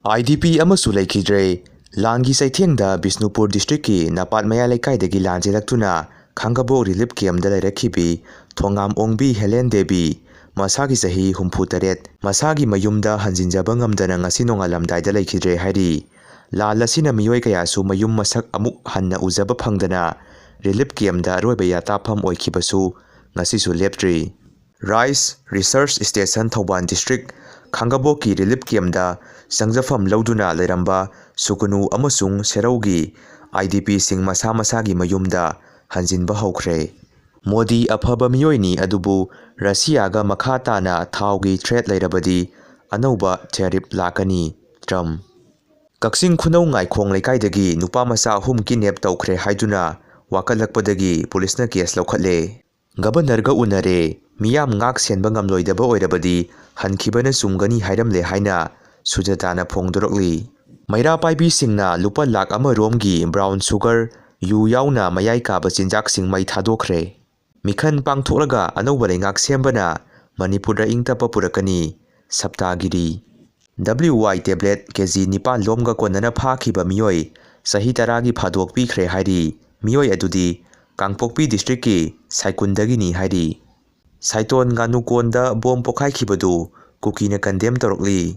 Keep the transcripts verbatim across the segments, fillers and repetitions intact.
I D ꯄꯤ ꯑꯃꯁꯨ ꯂꯩꯈꯤꯗ꯭ꯔꯦ꯫ ꯂꯥꯟꯒꯤ ꯆꯩꯊꯦꯡꯗ ꯕꯤꯁꯅꯨꯄꯨꯔ ꯗꯤꯁꯇ꯭ꯔꯤꯛꯀꯤ ꯅꯄꯥꯠ ꯃꯌꯥꯏ ꯂꯩꯀꯥꯏꯗꯒꯤ ꯂꯥꯟ ꯆꯦꯜꯂꯛꯇꯨꯅ ꯈꯥꯡꯒꯕꯣꯛ ꯔꯤꯂꯤꯐ ꯀꯦꯝꯗ ꯂꯩꯔꯛꯈꯤꯕꯤ ꯊꯣꯉꯥꯝ ꯑꯣꯡꯕꯤ ꯍꯦꯂꯦꯟ ꯗꯦꯕꯤ, ꯃꯁꯥꯒꯤ ꯆꯍꯤ ꯍꯨꯝꯐꯨ ꯇꯔꯦꯠ, ꯃꯁꯥꯒꯤ ꯃꯌꯨꯝꯗ ꯍꯟꯖꯤꯟꯖꯕ ꯉꯝꯗꯅ ꯉꯁꯤ ꯅꯣꯡꯉꯥꯜꯂꯝꯗꯥꯏꯗ ꯂꯩꯈꯤꯗ꯭ꯔꯦ ꯍꯥꯏꯔꯤ꯫ ꯂꯥꯟ ꯑꯁꯤꯅ ꯃꯤꯑꯣꯏ ꯀꯌꯥꯁꯨ ꯃꯌꯨꯝ ꯃꯁꯛ ꯑꯃꯨꯛ ꯍꯟꯅ ꯎꯖꯕ ꯐꯪꯗꯅ ꯔꯤꯂꯤꯐ ꯀꯦꯝꯗ ꯑꯔꯣꯏꯕ ꯌꯥꯇꯥꯐꯝ ꯑꯣꯏꯈꯤꯕꯁꯨ ꯉꯁꯤꯁꯨ ꯂꯦꯞꯇ꯭ꯔꯤ꯫ ꯔꯥꯏꯁ ꯔꯤꯁꯔꯁ ꯁ꯭ꯇꯦꯁꯟ, ꯊꯧꯕꯥꯜ ꯗꯤꯁꯇ꯭ꯔꯤꯛ, ꯈꯥꯡꯒꯕꯣꯛꯀꯤ ꯔꯤꯂꯤꯐ ꯀꯦꯝꯗ ꯆꯪꯖꯐꯝ ꯂꯧꯗꯨꯅ ꯂꯩꯔꯝꯕ ꯁꯨꯒꯨꯅꯨ ꯑꯃꯁꯨꯡ ꯁꯦꯔꯧꯒꯤ ꯑꯥꯏ ꯗꯤ ꯄꯤꯁꯤꯡ ꯃꯁꯥ ꯃꯁꯥꯒꯤ ꯃꯌꯨꯝꯗ ꯍꯟꯖꯤꯟꯕ ꯍꯧꯈ꯭ꯔꯦ꯫ ꯃꯣꯗꯤ ꯑꯐꯕ ꯃꯤꯑꯣꯏꯅꯤ, ꯑꯗꯨꯕꯨ ꯔꯁꯤꯌꯥꯒ ꯃꯈꯥ ꯇꯥꯅ ꯊꯥꯎꯒꯤ ꯊ꯭ꯔꯦꯠ ꯂꯩꯔꯕꯗꯤ ꯑꯅꯧꯕ ꯇꯦꯔꯤꯞ ꯂꯥꯛꯀꯅꯤ, ꯇ꯭ꯔꯝꯞ꯫ ꯀꯛꯆꯤꯡ ꯈꯨꯅꯧ ꯉꯥꯏꯈꯣꯡ ꯂꯩꯀꯥꯏꯗꯒꯤ ꯅꯨꯄꯥ ꯃꯆꯥ ꯑꯍꯨꯝ ꯀꯤꯗꯅꯦꯞ ꯇꯧꯈ꯭ꯔꯦ ꯍꯥꯏꯗꯨꯅ ꯋꯥꯀꯠꯂꯛꯄꯗꯒꯤ ꯄꯨꯂꯤꯁꯅ ꯀꯦꯁ ꯂꯧꯈꯠꯂꯦ꯫ ꯒꯕꯔꯅꯔꯒ ꯎꯅꯔꯦ, ꯃꯤꯌꯥꯝ ꯉꯥꯛ ꯁꯦꯟꯕ ꯉꯝꯂꯣꯏꯗꯕ ꯑꯣꯏꯔꯕꯗꯤ ꯍꯟꯈꯤꯕꯅ ꯆꯨꯝꯒꯅꯤ ꯍꯥꯏꯔꯝꯂꯦ ꯍꯥꯏꯅ ꯁꯨꯖꯥꯇꯥꯅ ꯐꯣꯡꯗꯣꯔꯛꯂꯤ꯫ ꯃꯩꯔꯥ ꯄꯥꯏꯕꯤꯁꯤꯡꯅ ꯂꯨꯄꯥ ꯂꯥꯈ ꯑꯃ ꯔꯣꯝꯒꯤ ꯕ꯭ꯔꯥꯎꯟ ꯁꯨꯒꯔ, ꯌꯨ ꯌꯥꯎꯅ ꯃꯌꯥꯏ ꯀꯥꯕ ꯆꯤꯟꯖꯥꯛꯁꯤꯡ ꯃꯩ ꯊꯥꯗꯣꯛꯈ꯭ꯔꯦ꯫ ꯃꯤꯈꯜ ꯄꯥꯡꯊꯣꯛꯂꯒ ꯑꯅꯧꯕ ꯂꯩꯉꯥꯛ ꯁꯦꯝꯕꯅ ꯃꯅꯤꯄꯨꯔꯗ ꯏꯪ ꯇꯞꯄ ꯄꯨꯔꯛꯀꯅꯤ, ꯁꯞꯇꯥꯒꯤꯔꯤ꯫ ꯗꯕ꯭ꯂꯤꯌꯨ ꯋꯥꯏ ꯇꯦꯕ꯭ꯂꯦꯠ ꯀꯦ ꯖꯤ ꯅꯤꯄꯥꯟ ꯂꯣꯝꯒ ꯀꯣꯟꯅꯅ ꯐꯥꯈꯤꯕ ꯃꯤꯑꯣꯏ ꯆꯍꯤ ꯇꯔꯥꯒꯤ ꯐꯥꯗꯣꯛ ꯄꯤꯈ꯭ꯔꯦ ꯍꯥꯏꯔꯤ꯫ ꯃꯤꯑꯣꯏ ꯑꯗꯨꯗꯤ ꯀꯥꯡꯄꯣꯛꯄꯤ ꯗꯤꯁꯇ꯭ꯔꯤꯛꯀꯤ ꯁꯥꯏꯀꯨꯟꯗꯒꯤꯅꯤ ꯍꯥꯏꯔꯤ꯫ ꯁꯥꯏꯇꯣꯟ ꯉꯥꯅꯨꯀꯣꯟꯗ ꯕꯣꯝ ꯄꯣꯈꯥꯏꯈꯤꯕꯗꯨ ꯀꯨꯀꯤꯅ ꯀꯟꯗꯦꯝ ꯇꯧꯔꯛꯂꯤ꯫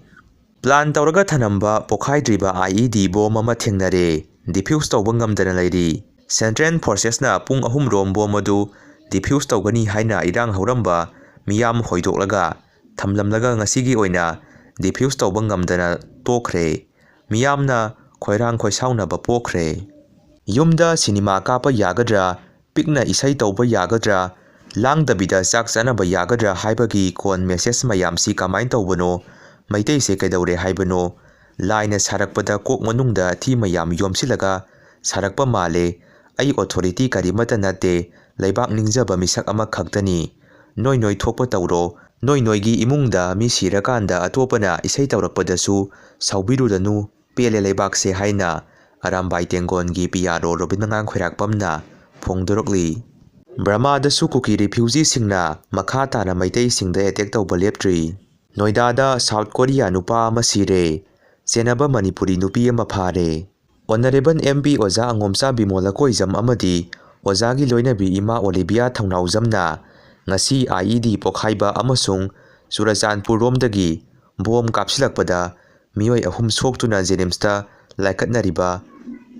ꯄ꯭ꯂꯥꯟ ꯇꯧꯔꯒ ꯊꯅꯝꯕ ꯄꯣꯈꯥꯏꯗ꯭ꯔꯤꯕ ꯑꯥꯏ ꯏ ꯗꯤ ꯕꯣꯝ ꯑꯃ ꯊꯦꯡꯅꯔꯦ꯫ ꯗꯤꯐ꯭ꯌꯨꯁ ꯇꯧꯕ ꯉꯝꯗꯅ ꯂꯩꯔꯤ꯫ ꯁꯦꯟꯇ꯭ꯔꯦꯜ ꯐꯣꯔꯁꯦꯁꯅ ꯄꯨꯡ ꯑꯍꯨꯝ ꯔꯣꯝ ꯕꯣꯝ ꯑꯗꯨ ꯗꯤꯐ꯭ꯌꯨꯁ ꯇꯧꯒꯅꯤ ꯍꯥꯏꯅ ꯏꯔꯥꯡ ꯍꯧꯔꯝꯕ ꯃꯤꯌꯥꯝ ꯍꯣꯏꯗꯣꯛꯂꯒ ꯊꯝꯂꯝꯂꯒ ꯉꯁꯤꯒꯤ ꯑꯣꯏꯅ ꯗꯤꯐ꯭ꯌꯨꯁ ꯇꯧꯕ ꯉꯝꯗꯅ ꯇꯣꯛꯈ꯭ꯔꯦ꯫ ꯃꯤꯌꯥꯝꯅ ꯈꯣꯏꯔꯥꯡ ꯈꯣꯏꯁꯥꯎꯅꯕ ꯄꯣꯛꯈ꯭ꯔꯦ꯫ ꯌꯨꯝꯗ ꯁꯤꯅꯦꯃꯥ ꯀꯥꯞꯄ ꯌꯥꯒꯗ꯭ꯔꯥ, ꯄꯤꯛꯅ ꯏꯁꯩ ꯇꯧꯕ ꯌꯥꯒꯗ꯭ꯔꯥ, ꯂꯥꯡꯗꯕꯤꯗ ꯆꯥꯛ ꯆꯥꯅꯕ ꯌꯥꯒꯗ꯭ꯔꯥ ꯍꯥꯏꯕꯒꯤ ꯀꯣꯟ ꯃꯦꯁꯦꯖ ꯃꯌꯥꯝꯁꯤ ꯀꯃꯥꯏꯅ ꯇꯧꯕꯅꯣ? ꯃꯩꯇꯩꯁꯦ ꯀꯩꯗꯧꯔꯦ ꯍꯥꯏꯕꯅꯣ? ꯂꯥꯏꯅ ꯁꯥꯔꯛꯄꯗ ꯀꯣꯛ ꯃꯅꯨꯡꯗ ꯊꯤ ꯃꯌꯥꯝ ꯌꯣꯝꯁꯤꯜꯂꯒ ꯁꯥꯔꯛꯄ ꯃꯥꯜꯂꯦ꯫ ꯑꯩ ꯑꯣꯊꯣꯔꯤꯇꯤ ꯀꯔꯤꯃꯠꯇ ꯅꯠꯇꯦ, ꯂꯩꯕꯥꯛ ꯅꯤꯡꯖꯕ ꯃꯤꯁꯛ ꯑꯃꯈꯛꯇꯅꯤ꯫ ꯅꯣꯏ ꯅꯣꯏ ꯊꯣꯛꯄ ꯇꯧꯔꯣ꯫ ꯅꯣꯏ ꯅꯣꯏꯒꯤ ꯏꯃꯨꯡꯗ ꯃꯤ ꯁꯤꯔꯀꯥꯟꯗ ꯑꯇꯣꯞꯄꯅ ꯏꯁꯩ ꯇꯧꯔꯛꯄꯗꯁꯨ ꯁꯥꯎꯕꯤꯔꯨꯗꯅꯨ꯫ "ꯄꯦꯜꯂꯦ ꯂꯩꯕꯥꯛꯁꯦ" ꯍꯥꯏꯅ ꯑꯔꯥꯝꯕꯥꯏ ꯇꯦꯡꯒꯣꯟꯒꯤ ꯄꯤ ꯑꯥꯔ ꯑꯣ ꯔꯣꯕꯤꯟꯗ꯭ꯔꯅꯥꯊ ꯈ꯭ꯋꯥꯏꯔꯥꯛꯄꯝꯅ ꯐꯣꯡꯗꯣꯔꯛꯂꯤ꯫ ꯕꯔꯃꯥꯗꯁꯨ ꯀꯨꯀꯤ ꯔꯤꯐ꯭ꯌꯨꯖꯤꯁꯤꯡꯅ ꯃꯈꯥ ꯇꯥꯅ ꯃꯩꯇꯩꯁꯤꯡꯗ ꯑꯦꯇꯦꯛ ꯇꯧꯕ ꯂꯦꯞꯇ꯭ꯔꯤ꯫ ꯅꯣꯏꯗꯥꯗ ꯁꯥꯎꯠ ꯀꯣꯔꯤꯌꯥ ꯅꯨꯄꯥ ꯑꯃ ꯁꯤꯔꯦ꯫ ꯆꯦꯟꯅꯕ ꯃꯅꯤꯄꯨꯔꯤ ꯅꯨꯄꯤ ꯑꯃ ꯐꯥꯔꯦ꯫ ꯑꯣꯅꯔꯦꯕꯜ ꯑꯦꯝ ꯄꯤ ꯑꯣꯖꯥ ꯑꯉꯣꯝꯆꯥ ꯕꯤꯃꯣꯂ ꯀꯣꯏꯖꯝ ꯑꯃꯗꯤ ꯑꯣꯖꯥꯒꯤ ꯂꯣꯏꯅꯕꯤ ꯏꯃꯥ ꯑꯣꯂꯤꯕꯤꯌꯥ ꯊꯧꯅꯥꯎꯖꯝꯅ ꯉꯁꯤ ꯑꯥꯏ ꯏ ꯗꯤ ꯄꯣꯈꯥꯏꯕ ꯑꯃꯁꯨꯡ ꯆꯨꯔꯆꯥꯟꯄꯨꯔꯔꯣꯝꯗꯒꯤ ꯕꯣꯝ ꯀꯥꯞꯁꯤꯜꯂꯛꯄꯗ ꯃꯤꯑꯣꯏ ꯑꯍꯨꯝ ꯁꯣꯛꯇꯨꯅ ꯖꯦꯅꯤꯝꯁꯇ ꯂꯥꯏꯀꯠꯅꯔꯤꯕ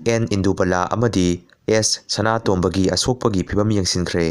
ꯑꯦꯟ ꯏꯟꯗꯨꯕꯂꯥ ꯑꯃꯗꯤ ꯑꯦꯁ ꯁꯅꯥꯇꯣꯝꯕꯒꯤ ꯑꯁꯣꯛꯄꯒꯤ ꯐꯤꯚꯝ ꯌꯦꯡꯁꯤꯟꯈ꯭ꯔꯦ꯫